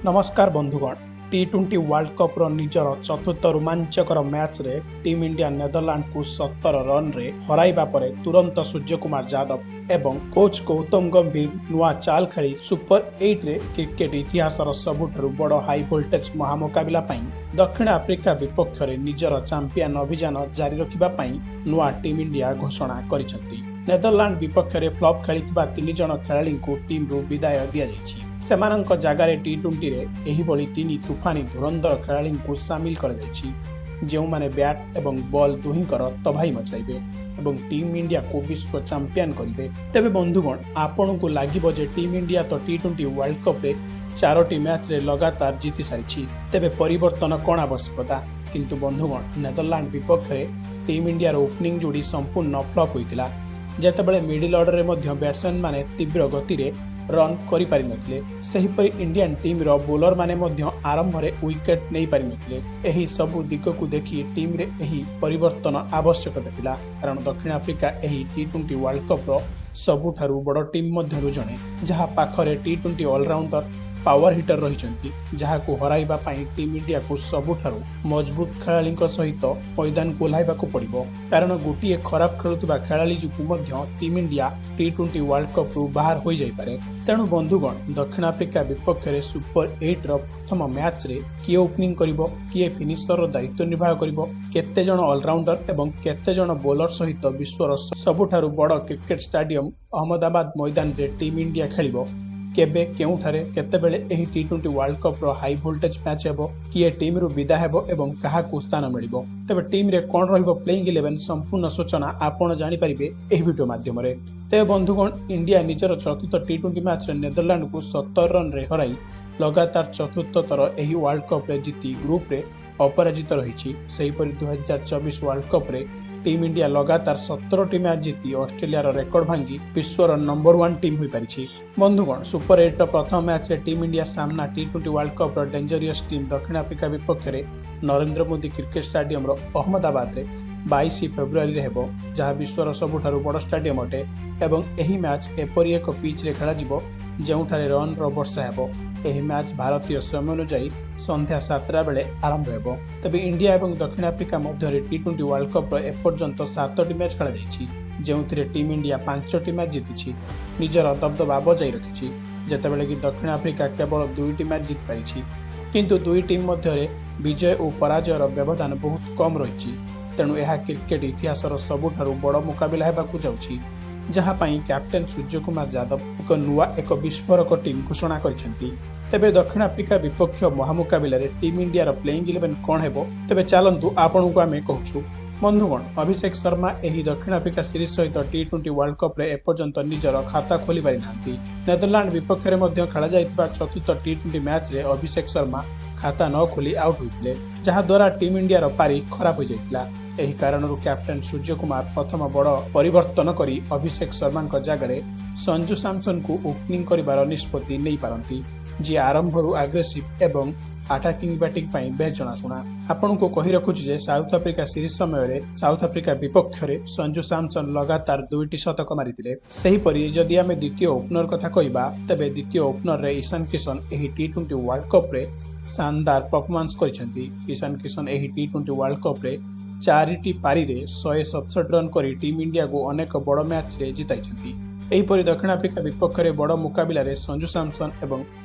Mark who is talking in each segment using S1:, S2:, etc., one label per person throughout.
S1: ନମସ୍କାର ବନ୍ଧୁଗଣ, ଟି-20 ୱାର୍ଲଡ କପ୍ର ନିଜର ଚତୁର୍ଥ ରୋମାଞ୍ଚକର ମ୍ୟାଚ୍ରେ ଟିମ୍ ଇଣ୍ଡିଆ ନେଦରଲାଣ୍ଡକୁ 17 ରନ୍ରେ ହରାଇବା ପରେ ତୁରନ୍ତ ସୂର୍ଯ୍ୟକୁମାର ଯାଦବ ଏବଂ କୋଚ୍ ଗୌତମ ଗମ୍ଭୀର ନୂଆ ଚାଲ ଖେଳି ସୁପର ଏଇଟ୍ରେ କ୍ରିକେଟ ଇତିହାସର ସବୁଠାରୁ ବଡ଼ ହାଇ ଭୋଲ୍ଟେଜ୍ ମହାମୁକାବିଲା ପାଇଁ ଦକ୍ଷିଣ ଆଫ୍ରିକା ବିପକ୍ଷରେ ନିଜର ଚାମ୍ପିୟନ ଅଭିଯାନ ଜାରି ରଖିବା ପାଇଁ ନୂଆ ଟିମ୍ ଇଣ୍ଡିଆ ଘୋଷଣା କରିଛନ୍ତି। ନେଦରଲାଣ୍ଡ ବିପକ୍ଷରେ ଫ୍ଲପ୍ ଖେଳିଥିବା ତିନି ଜଣ ଖେଳାଳିଙ୍କୁ ଟିମ୍ରୁ ବିଦାୟ ଦିଆଯାଇଛି। ସେମାନଙ୍କ ଜାଗାରେ ଟି-20ରେ ଏହିଭଳି ତିନି ତୁଫାନୀ ଧୁରନ୍ଧର ଖେଳାଳିଙ୍କୁ ସାମିଲ କରାଯାଇଛି, ଯେଉଁମାନେ ବ୍ୟାଟ୍ ଏବଂ ବଲ୍ ଦୁହିଁଙ୍କର ତବାହି ମଚାଇବେ ଏବଂ ଟିମ୍ ଇଣ୍ଡିଆକୁ ବିଶ୍ୱ ଚାମ୍ପିୟନ କରିବେ। ତେବେ ବନ୍ଧୁଗଣ, ଆପଣଙ୍କୁ ଲାଗିବ ଯେ ଟିମ୍ ଇଣ୍ଡିଆ ତ ଟି-20 ୱାର୍ଲଡ କପ୍ରେ ଚାରୋଟି ମ୍ୟାଚ୍ରେ ଲଗାତାର ଜିତି ସାରିଛି, ତେବେ ପରିବର୍ତ୍ତନ କ'ଣ ଆବଶ୍ୟକତା? କିନ୍ତୁ ବନ୍ଧୁଗଣ, ନେଦରଲାଣ୍ଡ ବିପକ୍ଷରେ ଟିମ୍ ଇଣ୍ଡିଆର ଓପନିଂ ଯୋଡ଼ି ସମ୍ପୂର୍ଣ୍ଣ ଫ୍ଲପ୍ ହୋଇଥିଲା, ଯେତେବେଳେ ମିଡିଲ୍ ଅର୍ଡରରେ ମଧ୍ୟ ବ୍ୟାଟ୍ସମ୍ୟାନ୍ମାନେ ତୀବ୍ର ଗତିରେ ରନ୍ କରିପାରିନଥିଲେ। ସେହିପରି ଇଣ୍ଡିଆନ୍ ଟିମ୍ର ବୋଲରମାନେ ମଧ୍ୟ ଆରମ୍ଭରେ ୱିକେଟ୍ ନେଇପାରିନଥିଲେ। ଏହି ସବୁ ଦିଗକୁ ଦେଖି ଟିମ୍ରେ ଏହି ପରିବର୍ତ୍ତନ ଆବଶ୍ୟକତା ଥିଲା, କାରଣ ଦକ୍ଷିଣ ଆଫ୍ରିକା ଏହି ଟି-20 ୱାର୍ଲଡ କପ୍ର ସବୁଠାରୁ ବଡ଼ ଟିମ୍ ମଧ୍ୟରୁ ଜଣେ, ଯାହା ପାଖରେ ଟି-20 ଅଲରାଉଣ୍ଡର ପାୱାର ହିଟର ରହିଛନ୍ତି, ଯାହାକୁ ହରାଇବା ପାଇଁ ଟିମ୍ ଇଣ୍ଡିଆକୁ ସବୁଠାରୁ ମଜବୁତ ଖେଳାଳିଙ୍କ ସହିତ ମଇଦାନକୁ ଓହ୍ଲାଇବାକୁ ପଡ଼ିବ। କାରଣ ଗୋଟିଏ ଖରାପ ଖେଳୁଥିବା ଖେଳାଳି ଯୋଗୁଁ ମଧ୍ୟ ଟିମ୍ ଇଣ୍ଡିଆ ଟି-20 ୱାର୍ଲଡ କପ୍ରୁ ବାହାର ହୋଇଯାଇପାରେ। ତେଣୁ ବନ୍ଧୁଗଣ, ଦକ୍ଷିଣ ଆଫ୍ରିକା ବିପକ୍ଷରେ ସୁପର ଏଇଟ୍ର ପ୍ରଥମ ମ୍ୟାଚ୍ରେ କିଏ ଓପନିଂ କରିବ, କିଏ ଫିନିସରର ଦାୟିତ୍ୱ ନିର୍ବାହ କରିବ, କେତେ ଜଣ ଅଲରାଉଣ୍ଡର ଏବଂ କେତେ ଜଣ ବୋଲର ସହିତ ବିଶ୍ୱର ସବୁଠାରୁ ବଡ଼ କ୍ରିକେଟ ଷ୍ଟାଡିୟମ ଅହମ୍ମଦାବାଦ ମଇଦାନରେ ଟିମ୍ ଇଣ୍ଡିଆ ଖେଳିବ, କେବେ, କେଉଁଠାରେ, କେତେବେଳେ ଏହି ଟି-20 ୱାର୍ଲଡ କପ୍ର ହାଇ ଭୋଲ୍ଟେଜ୍ ମ୍ୟାଚ୍ ହେବ, କିଏ ଟିମ୍ରୁ ବିଦା ହେବ ଏବଂ କାହାକୁ ସ୍ଥାନ ମିଳିବ, ତେବେ ଟିମ୍ରେ କ'ଣ ରହିବ ପ୍ଲେଇଂ ଇଲେଭେନ୍, ସମ୍ପୂର୍ଣ୍ଣ ସୂଚନା ଆପଣ ଜାଣିପାରିବେ ଏହି ଭିଡ଼ିଓ ମାଧ୍ୟମରେ। ତେବେ ବନ୍ଧୁଗଣ, ଇଣ୍ଡିଆ ନିଜର ଚତୁର୍ଥ ଟି-20 ମ୍ୟାଚ୍ରେ ନେଦରଲାଣ୍ଡକୁ 17 ରନ୍ରେ ହରାଇ ଲଗାତାର ଚତୁର୍ଥ ଥର ଏହି ୱାର୍ଲଡ କପ୍ରେ ଜିତି ଗ୍ରୁପ୍ରେ ଅପରାଜିତ ରହିଛି। ସେହିପରି 2024 ୱାର୍ଲଡ କପ୍ରେ ଟିମ୍ ଇଣ୍ଡିଆ ଲଗାତାର 17ଟି ମ୍ୟାଚ୍ ଜିତି ଅଷ୍ଟ୍ରେଲିଆର ରେକର୍ଡ ଭାଙ୍ଗି ବିଶ୍ୱର ନମ୍ବର ୱାନ୍ ଟିମ୍ ହୋଇପାରିଛି। ବନ୍ଧୁଗଣ, ସୁପର ଏଇଟ୍ର ପ୍ରଥମ ମ୍ୟାଚ୍ରେ ଟିମ୍ ଇଣ୍ଡିଆ ସାମ୍ନା ଟି-20 ୱାର୍ଲଡ କପ୍ର ଡେଞ୍ଜରିୟସ୍ ଟିମ୍ ଦକ୍ଷିଣ ଆଫ୍ରିକା ବିପକ୍ଷରେ ନରେନ୍ଦ୍ର ମୋଦି କ୍ରିକେଟ ଷ୍ଟାଡିୟମର ଅହମ୍ମଦାବାଦରେ 22 ଫେବୃଆରୀରେ ହେବ, ଯାହା ବିଶ୍ୱର ସବୁଠାରୁ ବଡ଼ ଷ୍ଟାଡିୟମ ଅଟେ ଏବଂ ଏହି ମ୍ୟାଚ୍ ଏପରି ଏକ ପିଚ୍ରେ ଖେଳାଯିବ ଯେଉଁଠାରେ ରନ୍ର ବର୍ଷା ହେବ। ଏହି ମ୍ୟାଚ୍ ଭାରତୀୟ ସମୟ ଅନୁଯାୟୀ ସନ୍ଧ୍ୟା 7ଟା ବେଳେ ଆରମ୍ଭ ହେବ। ତେବେ ଇଣ୍ଡିଆ ଏବଂ ଦକ୍ଷିଣ ଆଫ୍ରିକା ମଧ୍ୟରେ ଟି-20 ୱାର୍ଲଡ କପ୍ର ଏପର୍ଯ୍ୟନ୍ତ ସାତଟି ମ୍ୟାଚ୍ ଖେଳାଯାଇଛି, ଯେଉଁଥିରେ ଟିମ୍ ଇଣ୍ଡିଆ ପାଞ୍ଚଟି ମ୍ୟାଚ୍ ଜିତିଛି, ନିଜର ଦବଦବା ବଜାଇ ରଖିଛି, ଯେତେବେଳେ କି ଦକ୍ଷିଣ ଆଫ୍ରିକା କେବଳ ଦୁଇଟି ମ୍ୟାଚ୍ ଜିତିପାରିଛି। କିନ୍ତୁ ଦୁଇ ଟିମ୍ ମଧ୍ୟରେ ବିଜୟ ଓ ପରାଜୟର ବ୍ୟବଧାନ ବହୁତ କମ୍ ରହିଛି। ତେଣୁ ଏହା କ୍ରିକେଟ ଇତିହାସର ସବୁଠାରୁ ବଡ଼ ମୁକାବିଲା ହେବାକୁ ଯାଉଛି, ଯାହା ପାଇଁ କ୍ୟାପ୍ଟେନ୍ ସୂର୍ଯ୍ୟକୁମାର ଯାଦବ ଏକ ନୂଆ ଏକ ବିସ୍ଫୋରକ ଟିମ୍ ଘୋଷଣା କରିଛନ୍ତି। ତେବେ ଦକ୍ଷିଣ ଆଫ୍ରିକା ବିପକ୍ଷ ମହାମୁକାବିଲାରେ ଟିମ୍ ଇଣ୍ଡିଆର ପ୍ଲେଇଂ ଇଲେଭେନ୍ କ'ଣ ହେବ, ତେବେ ଚାଲନ୍ତୁ ଆପଣଙ୍କୁ ଆମେ କହୁଛୁ। ବନ୍ଧୁଗଣ, ଅଭିଷେକ ଶର୍ମା ଏହି ଦକ୍ଷିଣ ଆଫ୍ରିକା ସିରିଜ୍ ସହିତ ଟି-20 ୱାର୍ଲଡ କପ୍ରେ ଏପର୍ଯ୍ୟନ୍ତ ନିଜର ଖାତା ଖୋଲି ପାରିନାହାନ୍ତି। ନେଦରଲାଣ୍ଡ ବିପକ୍ଷରେ ମଧ୍ୟ ଖେଳାଯାଇଥିବା ଚତୁର୍ଥ ଟି-20 ମ୍ୟାଚ୍ରେ ଅଭିଷେକ ଶର୍ମା ଖାତା ନ ଖୋଲି ଆଉଟ୍ ହୋଇଥିଲେ, ଯାହାଦ୍ୱାରା ଟିମ୍ ଇଣ୍ଡିଆର ପାରି ଖରାପ ହୋଇଯାଇଥିଲା। ଏହି କାରଣରୁ କ୍ୟାପ୍ଟେନ୍ ସୂର୍ଯ୍ୟକୁମାର ପ୍ରଥମ ବଡ଼ ପରିବର୍ତ୍ତନ କରି ଅଭିଷେକ ଶର୍ମାଙ୍କ ଜାଗାରେ ସଞ୍ଜୁ ସାମସନଙ୍କୁ ଓପନିଂ କରିବାର ନିଷ୍ପତ୍ତି ନେଇପାରନ୍ତି, ଯିଏ ଆରମ୍ଭରୁ ଆଗ୍ରେସିଭ୍ ଏବଂ ଆଟାକିଂ ବ୍ୟାଟିଂ ପାଇଁ ବେଶ୍ ଜଣାଶୁଣା। ଆପଣଙ୍କୁ କହି ରଖୁଛି ଯେ ସାଉଥ ଆଫ୍ରିକା ସିରିଜ୍ ସମୟରେ ସାଉଥ ଆଫ୍ରିକା ବିପକ୍ଷରେ ସଞ୍ଜୁ ସାମସନ ଲଗାତାର ଦୁଇଟି ଶତକ ମାରିଥିଲେ। ସେହିପରି ଯଦି ଆମେ ଦ୍ୱିତୀୟ ଓପନର କଥା କହିବା, ତେବେ ଦ୍ୱିତୀୟ ଓପନରରେ ଇଶାନ କିଶନ ଏହି ଟି-20 ୱାର୍ଲଡ କପ୍ରେ ଶାନଦାର ପରଫର୍ମାନ୍ସ କରିଛନ୍ତି। ଇଶାନ କିଶନ ଏହି ଟି-20 ୱାର୍ଲଡ କପ୍ରେ ଚାରିଟି ପାରିରେ 167 ରନ୍ କରି ଟିମ୍ ଇଣ୍ଡିଆକୁ ଅନେକ ବଡ଼ ମ୍ୟାଚ୍ରେ ଜିତାଇଛନ୍ତି। ଏହିପରି ଦକ୍ଷିଣ ଆଫ୍ରିକା ବିପକ୍ଷରେ ବଡ଼ ମୁକାବିଲାରେ ସଞ୍ଜୁ ସାମସନ ଏବଂ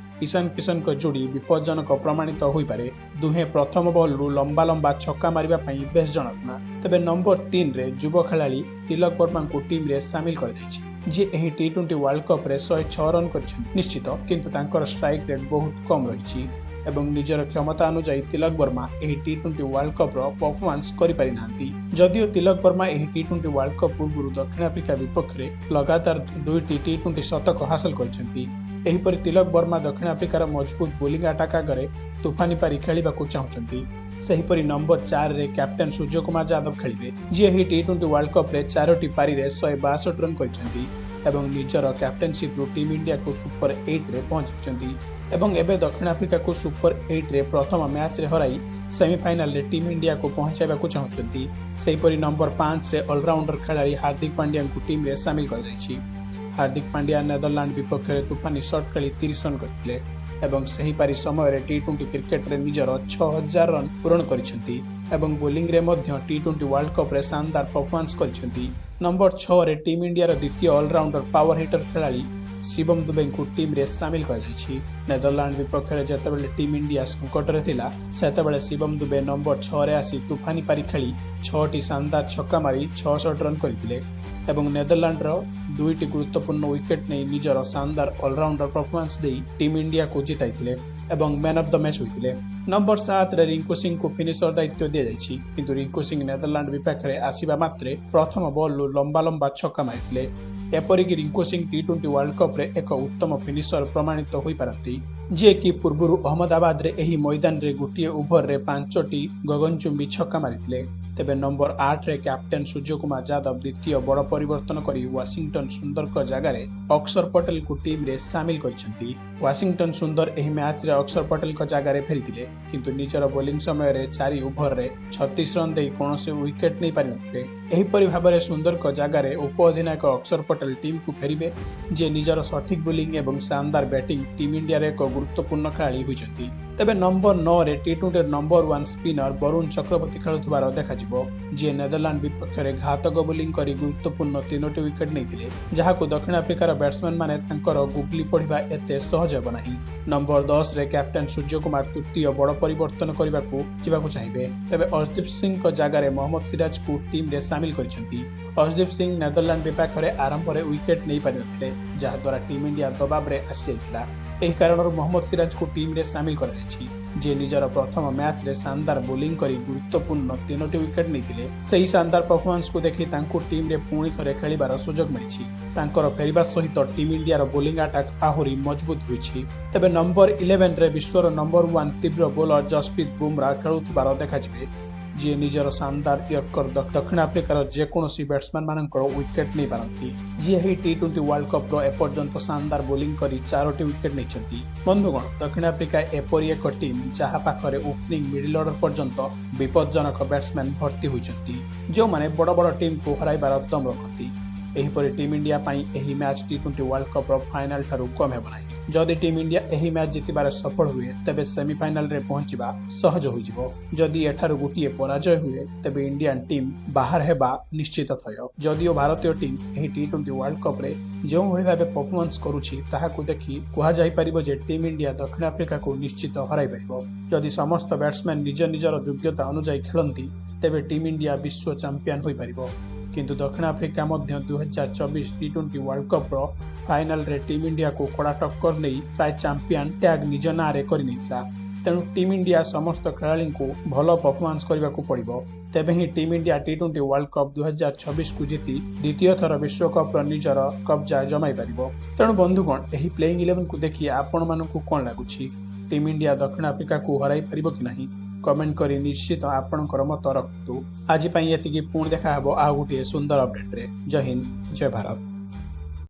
S1: ଇଶାନ କିଶନଙ୍କ ଯୋଡ଼ି ବିପଜ୍ଜନକ ପ୍ରମାଣିତ ହୋଇପାରେ। ଦୁହେଁ ପ୍ରଥମ ବଲରୁ ଲମ୍ବା ଲମ୍ବା ଛକା ମାରିବା ପାଇଁ ବେଶ୍ ଜଣାଶୁଣା। ତେବେ ନମ୍ବର 3ରେ ଯୁବ ଖେଳାଳି ତିଲକ ବର୍ମାଙ୍କୁ ଟିମ୍ରେ ସାମିଲ କରାଯାଇଛି, ଯିଏ ଏହି ଟି-20 ୱାର୍ଲଡ କପ୍ରେ 106 ରନ୍ କରିଛନ୍ତି ନିଶ୍ଚିତ, କିନ୍ତୁ ତାଙ୍କର ଷ୍ଟ୍ରାଇକ୍ ରେଟ୍ ବହୁତ କମ୍ ରହିଛି ଏବଂ ନିଜର କ୍ଷମତା ଅନୁଯାୟୀ ତିଲକ ବର୍ମା ଏହି ଟି-20 ୱାର୍ଲଡ କପ୍ର ପରଫର୍ମାନ୍ସ କରିପାରିନାହାନ୍ତି। ଯଦିଓ ତିଲକ ବର୍ମା ଏହି ଟି-20 ୱାର୍ଲଡ କପ୍ ପୂର୍ବରୁ ଦକ୍ଷିଣ ଆଫ୍ରିକା ବିପକ୍ଷରେ ଲଗାତାର ଦୁଇଟି ଟି-20 ଶତକ ହାସଲ କରିଛନ୍ତି। ଏହିପରି ତିଲକ ବର୍ମା ଦକ୍ଷିଣ ଆଫ୍ରିକାର ମଜବୁତ ବୋଲିଂ ଆଟାକ୍ ଆଗରେ ତୁଫାନି ପାରି ଖେଳିବାକୁ ଚାହୁଁଛନ୍ତି। ସେହିପରି ନମ୍ବର 4ରେ କ୍ୟାପ୍ଟେନ୍ ସୂର୍ଯ୍ୟକୁମାର ଯାଦବ ଖେଳିବେ, ଯିଏ ଏହି ଟି-20 ୱାର୍ଲଡ କପ୍ରେ ଚାରୋଟି ପାରିରେ 162 ରନ୍ କରିଛନ୍ତି ଏବଂ ନିଜର କ୍ୟାପ୍ଟେନସିପ୍ରୁ ଟିମ୍ ଇଣ୍ଡିଆକୁ ସୁପର ଏଇଟ୍ରେ ପହଞ୍ଚାଇଛନ୍ତି ଏବଂ ଏବେ ଦକ୍ଷିଣ ଆଫ୍ରିକାକୁ ସୁପର ଏଇଟ୍ରେ ପ୍ରଥମ ମ୍ୟାଚ୍ରେ ହରାଇ ସେମିଫାଇନାଲରେ ଟିମ୍ ଇଣ୍ଡିଆକୁ ପହଞ୍ଚାଇବାକୁ ଚାହୁଁଛନ୍ତି। ସେହିପରି ନମ୍ବର 5ରେ ଅଲରାଉଣ୍ଡର ଖେଳାଳି ହାର୍ଦ୍ଦିକ ପାଣ୍ଡ୍ୟାଙ୍କୁ ଟିମ୍ରେ ସାମିଲ କରାଯାଇଛି। ହାର୍ଦ୍ଦିକ ପାଣ୍ଡ୍ୟା ନେଦରଲାଣ୍ଡ ବିପକ୍ଷରେ ତୁଫାନି ସଟ୍ ଖେଳି 30 ରନ୍ କରିଥିଲେ। ଏବଂ ସେହିପରି ସମୟରେ ଟି-20 କ୍ରିକେଟରେ ନିଜର 6000 ରନ୍ ପୂରଣ କରିଛନ୍ତି ଏବଂ ବୋଲିଂରେ ମଧ୍ୟ ଟି-20 ୱାର୍ଲଡ କପ୍ରେ ଶାନଦାର ପରଫର୍ମାନ୍ସ କରିଛନ୍ତି। ନମ୍ବର 6ରେ ଟିମ୍ ଇଣ୍ଡିଆର ଦ୍ୱିତୀୟ ଅଲରାଉଣ୍ଡର ପାୱାର ହିଟର ଖେଳାଳି ଶିବମ ଦୁବେଙ୍କୁ ଟିମ୍ରେ ସାମିଲ କରାଯାଇଛି। ନେଦରଲାଣ୍ଡ ବିପକ୍ଷରେ ଯେତେବେଳେ ଟିମ୍ ଇଣ୍ଡିଆ ସଙ୍କଟରେ ଥିଲା, ସେତେବେଳେ ଶିବମ ଦୁବେ ନମ୍ବର 6ରେ ଆସି ତୁଫାନି ପାରି ଖେଳି ଛଅଟି ଶାନଦାର ଛକା ମାରି 66 ରନ୍ କରିଥିଲେ ଏବଂ ନେଦରଲାଣ୍ଡର ଦୁଇଟି ଗୁରୁତ୍ୱପୂର୍ଣ୍ଣ ୱିକେଟ୍ ନେଇ ନିଜର ଶାନଦାର ଅଲରାଉଣ୍ଡର ପରଫର୍ମାନ୍ସ ଦେଇ ଟିମ୍ ଇଣ୍ଡିଆକୁ ଜିତାଇଥିଲେ ଏବଂ ମ୍ୟାନ୍ ଅଫ୍ the match ହୋଇଥିଲେ। ନମ୍ବର 7ରେ ରିଙ୍କୁ ସିଂଙ୍କୁ ଫିନିସର ଦାୟିତ୍ୱ ଦିଆଯାଇଛି। କିନ୍ତୁ ରିଙ୍କୁ ସିଂ ନେଦରଲାଣ୍ଡ ବିପକ୍ଷରେ ଆସିବା ମାତ୍ରେ ପ୍ରଥମ ବଲ୍ରୁ ଲମ୍ବା ଲମ୍ବା ଛକା ମାରିଥିଲେ। ଏପରିକି ରିଙ୍କୁ ସିଂ ଟି-20 ୱାର୍ଲଡ କପ୍ରେ ଏକ ଉତ୍ତମ ଫିନିସର ପ୍ରମାଣିତ ହୋଇପାରନ୍ତି, ଯିଏକି ପୂର୍ବରୁ ଅହମ୍ମଦାବାଦରେ ଏହି ମଇଦାନରେ ଗୋଟିଏ ଓଭରରେ ପାଞ୍ଚଟି ଗଗନଚୁମ୍ବୀ ଛକା ମାରିଥିଲେ। ତେବେ ନମ୍ବର 8ରେ କ୍ୟାପ୍ଟେନ୍ ସୂର୍ଯ୍ୟକୁମାର ଯାଦବ ଦ୍ୱିତୀୟ ବଡ଼ ପରିବର୍ତ୍ତନ କରି ୱାଶିଂଟନ ସୁନ୍ଦରଙ୍କ ଜାଗାରେ ଅକ୍ଷର ପଟେଲଙ୍କୁ ଟିମ୍ରେ ସାମିଲ କରିଛନ୍ତି। ୱାଶିଂଟନ ସୁନ୍ଦର ଏହି ମ୍ୟାଚ୍ରେ ଅକ୍ଷର ପଟେଲଙ୍କ ଜାଗାରେ ଫେରିଥିଲେ, କିନ୍ତୁ ନିଜର ବୋଲିଂ ସମୟରେ 4 ଓଭରରେ 36 ରନ୍ ଦେଇ କୌଣସି ୱିକେଟ୍ ନେଇପାରିନଥିଲେ। ଏହିପରି ଭାବରେ ସୁନ୍ଦରଙ୍କ ଜାଗାରେ ଉପ ଅଧିନାୟକ ଅକ୍ଷର ପଟେଲ ଟିମ୍କୁ ଫେରିବେ, ଯିଏ ନିଜର ସଠିକ୍ ବୋଲିଂ ଏବଂ ଶାନଦାର ବ୍ୟାଟିଂ ଟିମ୍ ଇଣ୍ଡିଆର ଏକ ଗୁରୁତ୍ୱପୂର୍ଣ୍ଣ ଖେଳାଳି ହୋଇଛନ୍ତି। ତେବେ ନମ୍ବର 9ରେ ଟି-20ର number one spinner Varun Chakravarthy ଖେଳୁଥିବାର ଦେଖାଯିବ, ଯିଏ ନେଦରଲାଣ୍ଡ ବିପକ୍ଷରେ ଘାତକ ବୋଲିଂ କରି ଗୁରୁତ୍ୱପୂର୍ଣ୍ଣ ତିନୋଟି ୱିକେଟ୍ ନେଇଥିଲେ, ଯାହାକୁ ଦକ୍ଷିଣ ଆଫ୍ରିକାର ବ୍ୟାଟ୍ସମ୍ୟାନମାନେ ତାଙ୍କର ଗୁଗଲି ପଢ଼ିବା ଏତେ ସହଜ ହେବ ନାହିଁ। ନମ୍ବର 10ରେ କ୍ୟାପ୍ଟେନ୍ ସୂର୍ଯ୍ୟକୁମାର ତୃତୀୟ ବଡ଼ ପରିବର୍ତ୍ତନ କରିବାକୁ ଯିବାକୁ ଚାହିଁବେ। ତେବେ ଅର୍ଶଦୀପ ସିଂଙ୍କ ଜାଗାରେ ମହମ୍ମଦ ସିରାଜଙ୍କୁ ଟିମ୍ରେ ସାମିଲ କରିଛନ୍ତି। ଅର୍ଶଦୀପ ସିଂ ନେଦରଲାଣ୍ଡ ବିପକ୍ଷରେ ଆରମ୍ଭରେ ୱିକେଟ୍ ନେଇପାରିନଥିଲେ, ଯାହାଦ୍ୱାରା ଟିମ୍ ଇଣ୍ଡିଆ ଦବାବରେ ଆସିଯାଇଥିଲା। ଏହି କାରଣରୁ ମହମ୍ମଦ ସିରାଜଙ୍କୁ ଟିମ୍ରେ ସାମିଲ କରାଯାଇଛି, ଯିଏ ନିଜର ପ୍ରଥମ ମ୍ୟାଚ୍ରେ ଶାନଦାର ବୋଲିଂ କରି ଗୁରୁତ୍ୱପୂର୍ଣ୍ଣ ତିନୋଟି ୱିକେଟ୍ ନେଇଥିଲେ। ସେହି ଶାନଦାର ପରଫର୍ମାନ୍ସକୁ ଦେଖି ତାଙ୍କୁ ଟିମ୍ରେ ପୁଣି ଥରେ ଖେଳିବାର ସୁଯୋଗ ମିଳିଛି। ତାଙ୍କର ଫେରିବା ସହିତ ଟିମ୍ ଇଣ୍ଡିଆର ବୋଲିଂ ଆଟାକ୍ ଆହୁରି ମଜବୁତ ହୋଇଛି। ତେବେ ନମ୍ବର 11ରେ ବିଶ୍ୱର ନମ୍ବର ୱାନ୍ ତୀବ୍ର ବୋଲର ଜସପ୍ରୀତ ବୁମରା ଖେଳୁଥିବାର ଦେଖାଯିବେ, ଯିଏ ନିଜର ଶାନଦାର ୟର୍କର ଦକ୍ଷିଣ ଆଫ୍ରିକାର ଯେକୌଣସି ବ୍ୟାଟ୍ସମ୍ୟାନମାନଙ୍କର ୱିକେଟ୍ ନେଇପାରନ୍ତି, ଯିଏ ଏହି ଟି-20 ୱାର୍ଲଡ କପ୍ର ଏପର୍ଯ୍ୟନ୍ତ ଶାନଦାର ବୋଲିଂ କରି ଚାରୋଟି ୱିକେଟ୍ ନେଇଛନ୍ତି। ବନ୍ଧୁଗଣ, ଦକ୍ଷିଣ ଆଫ୍ରିକା ଏପରି ଏକ ଟିମ୍, ଯାହା ପାଖରେ ଓପନିଂ ମିଡିଲ୍ ଅର୍ଡର ପର୍ଯ୍ୟନ୍ତ ବିପଜ୍ଜନକ ବ୍ୟାଟ୍ସମ୍ୟାନ୍ ଭର୍ତ୍ତି ହୋଇଛନ୍ତି, ଯେଉଁମାନେ ବଡ଼ ବଡ଼ ଟିମ୍କୁ ହରାଇବାର ଦମ ରଖନ୍ତି। ଏହିପରି ଟିମ୍ ଇଣ୍ଡିଆ ପାଇଁ ଏହି ମ୍ୟାଚ୍ ଟି-20 ୱାର୍ଲଡ କପ୍ର ଫାଇନାଲ ଠାରୁ କମ୍ ହେବ ନାହିଁ। ଯଦି ଟିମ୍ ଇଣ୍ଡିଆ ଏହି ମ୍ୟାଚ୍ ଜିତିବାରେ ସଫଳ ହୁଏ, ତେବେ ସେମିଫାଇନାଲରେ ପହଞ୍ଚିବା ସହଜ ହୋଇଯିବ। ଯଦି ଏଠାରୁ ଗୋଟିଏ ପରାଜୟ ହୁଏ, ତେବେ ଇଣ୍ଡିଆନ୍ ଟିମ୍ ବାହାର ହେବା ନିଶ୍ଚିତ ଥୟ। ଯଦିଓ ଭାରତୀୟ ଟିମ୍ ଏହି ଟି-20 ୱାର୍ଲଡ କପ୍ରେ ଯେଉଁଭଳି ଭାବେ ପରଫର୍ମାନ୍ସ କରୁଛି, ତାହାକୁ ଦେଖି କୁହାଯାଇପାରିବ ଯେ ଟିମ୍ ଇଣ୍ଡିଆ ଦକ୍ଷିଣ ଆଫ୍ରିକାକୁ ନିଶ୍ଚିତ ହରାଇପାରିବ। ଯଦି ସମସ୍ତ ବ୍ୟାଟ୍ସମ୍ୟାନ୍ ନିଜ ନିଜର ଯୋଗ୍ୟତା ଅନୁଯାୟୀ ଖେଳନ୍ତି, ତେବେ ଟିମ୍ ଇଣ୍ଡିଆ ବିଶ୍ୱ ଚାମ୍ପିୟନ ହୋଇପାରିବ। କିନ୍ତୁ ଦକ୍ଷିଣ ଆଫ୍ରିକା ମଧ୍ୟ 2024 ଟି-20 ୱାର୍ଲଡ କପ୍ର ଫାଇନାଲରେ ଟିମ୍ ଇଣ୍ଡିଆକୁ କଡ଼ା ଟକ୍କର ନେଇ ପ୍ରାୟ ଚାମ୍ପିୟନ ଟ୍ୟାଗ୍ ନିଜ ନାଁରେ କରିନେଇଥିଲା। ତେଣୁ ଟିମ୍ ଇଣ୍ଡିଆ ସମସ୍ତ ଖେଳାଳିଙ୍କୁ ଭଲ ପରଫର୍ମାନ୍ସ କରିବାକୁ ପଡ଼ିବ। ତେବେ ହିଁ ଟିମ୍ ଇଣ୍ଡିଆ ଟି-20 ୱାର୍ଲଡ କପ୍ 2026କୁ ଜିତି ଦ୍ୱିତୀୟ ଥର ବିଶ୍ୱକପ୍ର ନିଜର କବ୍ଜା ଜମାଇ ପାରିବ। ତେଣୁ ବନ୍ଧୁଗଣ, ଏହି ପ୍ଲେଇଂ ଇଲେଭେନକୁ ଦେଖି ଆପଣମାନଙ୍କୁ କ'ଣ ଲାଗୁଛି? ଟିମ୍ ଇଣ୍ଡିଆ ଦକ୍ଷିଣ ଆଫ୍ରିକାକୁ ହରାଇ ପାରିବ କି ନାହିଁ? କମେଣ୍ଟ କରି ନିଶ୍ଚିତ ଆପଣଙ୍କର ମତ ରଖନ୍ତୁ। ଆଜି ପାଇଁ ଏତିକି। ପୁଣି ଦେଖା ହେବ ଆଉ ଗୋଟିଏ ସୁନ୍ଦର ଅପଡେଟ୍ରେ। ଜୟ ହିନ୍ଦ, ଜୟ ଭାରତ।